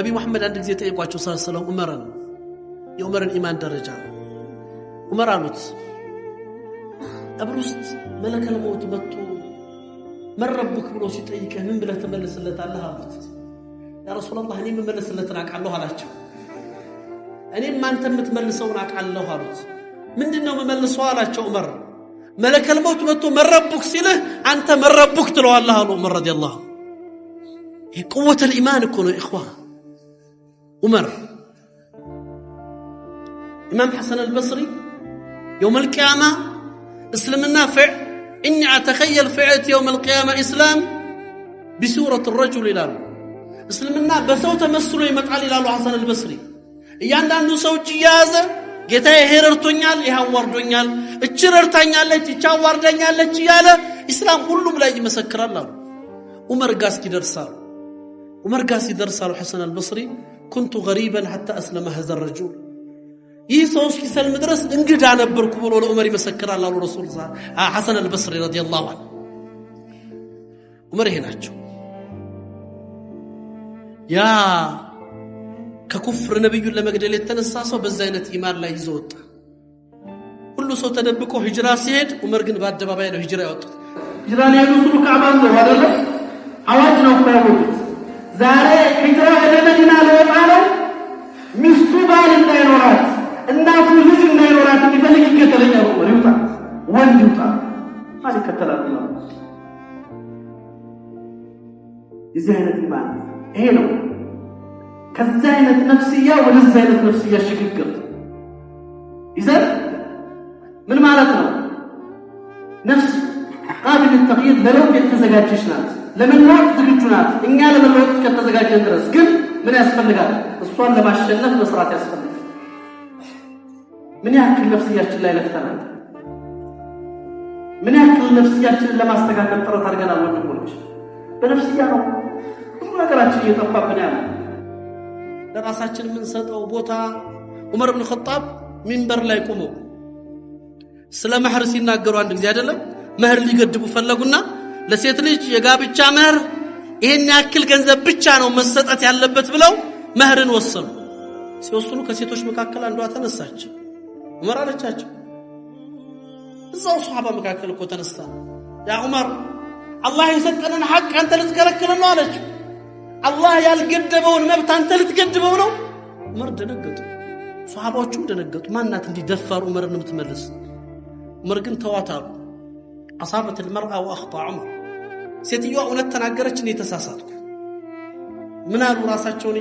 ነቢ ሙሐመድ አንድ ጊዜ ጠየቋቸው صلى الله عليه وسلم ዑመርን፣ የዑመርን ኢማን ደረጃ። ዑመር አሉት፣ ቀብር ውስጥ ملك الموت መጥቶ من ربك ብሎ ሲጠይቅህ ምን ብለህ ትመልስለታለህ አሉት። يا رسول الله፣ እኔ የምመልስለትን አውቃለሁ አላቸው። እኔም አንተ የምትመልሰውን አውቃለሁ አሉት። ምንድን ነው የምመልሰው አላቸው ዑመር። ملك الموت መጥቶ من ربك ሲልህ አንተ من ربك ትለዋለህ አሉ ዑመር رضي الله። ይህ قوة الإيمان እኮ ነው إخوة። ዑመር፣ ኢማም ሐሰን አልበስሪ يوم القيامة እስልምና إني أتخيل فيأتي يوم القيامة إسلام بصورة رجل ይላሉ። እስልምና በሰው ተመስሎ ይመጣል ይላሉ ሐሰን አልበስሪ። እያንዳንዱ ሰው እጅ እየያዘ ጌታ ይሄ ረድቶኛል፣ ይሄ አዋርዶኛል፣ እች ረድታኛለች፣ እች አዋርዳኛለች እያለ ኢስላም ሁሉም ላይ ይመሰክራል አሉ። ዑመር ጋ እስኪደርሳሉ፣ ዑመር ጋ ሲደርሳሉ ሐሰን አልበስሪ كنت غريبا حتى أسلم هذا الرجل፣ ይህ ሰው እስኪሰልም ድረስ እንግዳ ነበርኩ ብሎ ለዑመር ይመሰክራል አሉ ረሱል ሐሰን አልበስሪ رضي الله عنه። ዑመር ይሄ ናቸው። ያ ከኩፍር ነቢዩን ለመግደል የተነሳ ሰው በዛ አይነት ኢማን ላይ ይዞ ወጣ። ሁሉ ሰው ተደብቆ ሂጅራ ሲሄድ ዑመር ግን በአደባባይ ነው ሂጅራ ያወጡት። ሂጅራ ሊሄዱ ሲሉ ካዕባን ዞሩ አይደለ? አዋጅ ነው እኮ ያወጡት። ዛሬ ሂጅራ ወደ መዲና ልወጣ ነው። ሚስቱ ባል እንዳይኖራት፣ እናቱ ልጅ እንዳይኖራት የሚፈልግ ይከተለኛል። ዑመር ይውጣ፣ ወንድ ይውጣ። ማን ይከተላል? የዚህ አይነት ኢማን ይሄ ነው። ከዛ አይነት ነፍስያ ወደዛ አይነት ነፍስያ ሽግግር ይዘን ምን ማለት ነው? ነፍስ قابل للتغيير፣ ለለውጥ የተዘጋጀች ናት። ለመለወጥ ዝግጁ ናት። እኛ ለመለወጥ እስከተዘጋጀን ድረስ ግን ምን ያስፈልጋል? እሷን ለማሸነፍ መስራት ያስፈልጋል። ምን ያክል ነፍስያችን ላይ ለፍተናል? ምን ያክል ነፍስያችንን ለማስተካከል ጥረት አድርገናል? ወንድሞች፣ በነፍስያ ነው ብዙ ነገራችን እየጠፋብን ያለ። ለራሳችን የምንሰጠው ቦታ፣ ዑመር ብን ኸጣብ ሚንበር ላይ ቆመው ስለ መህር ሲናገሩ አንድ ጊዜ አይደለም፣ መህር ሊገድቡ ፈለጉና ለሴት ልጅ የጋብቻ መህር ይሄን ያክል ገንዘብ ብቻ ነው መሰጠት ያለበት ብለው መህርን ወሰኑ። ሲወስኑ ከሴቶች መካከል አንዷ ተነሳች። ዑመር አለቻቸው፣ እዛው ሰሃባ መካከል እኮ ተነስታ፣ يا ዑመር፣ አላህ የሰጠንን ሐቅ አንተ ልትከለክለን ነው አለችው። አላህ ያልገደበውን መብት አንተ ልትገድበው ነው? ዑመር ደነገጡ። ሰሃባዎቹም ደነገጡ። ማናት እንዲህ ደፋር ዑመርን የምትመልስ? ዑመር ግን ተዋት አሉ። أصابت المرأة وأخطأ عمر። ሴትዮዋ እውነት ተናገረች፣ እኔ ተሳሳትኩ። ምን አሉ ራሳቸውን